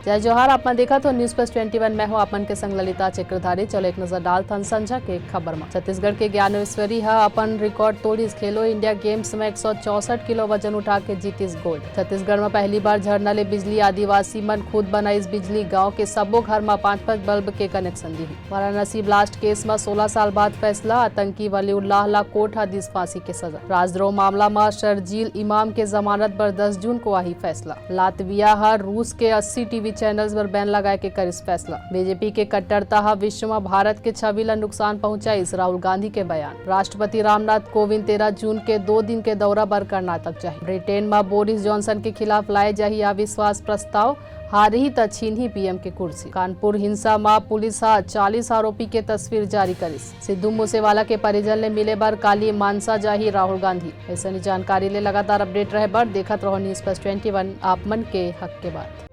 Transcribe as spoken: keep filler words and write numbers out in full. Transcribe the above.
जय जोहार, आप मन देखत हो News Plus twenty one, मैं हूं आप मन के संग ललिता चक्रधारी। चलो एक नजर डालथन संझा के खबर म। छत्तीसगढ़ के ज्ञानेश्वरी ह अपन रिकॉर्ड तोड़िस। खेलो इंडिया गेम्स म एक सौ चौसठ किलो वजन उठा के जीतिस गोल्ड। छत्तीसगढ़ म पहली बार झरना ले बिजली, आदिवासी मन खुद बनाइस बिजली, गांव के सबो घर म पांच पांच बल्ब के कनेक्शन दिही। वाराणसी ब्लास्ट केस म सोलह साल बाद फैसला, आतंकी वलीउल्लाह ला कोर्ट ह दिस फांसी के सजा। राजद्रोह मामला म शरजील इमाम के जमानत बर दस जून को आही फैसला। लातविया ह रूस के अस्सी टीवी चैनल्स बर बैन लगाए के करिस फैसला। बीजेपी के कट्टरता ह विश्व म भारत के छवि ल नुकसान पहुंचाइस, राहुल गांधी के बयान। राष्ट्रपति रामनाथ कोविंद तेरह जून के दो दिन के दौरा बर कर्नाटक जाही। ब्रिटेन म बोरिस जॉनसन के खिलाफ लाए जाही अविश्वास प्रस्ताव, हारही त छीनही पीएम के कुर्सी। कानपुर हिंसा म पुलिस ह चालीस आरोपी के तस्वीर जारी करिस। सिद्धू मूसेवाला के परिजन ले मिले बर काली मानसा जाही राहुल गांधी। ऐसनी जानकारी ले लगातार अपडेट रहे बर देखत रहो News Plus twenty one, आप मन के हक के बात।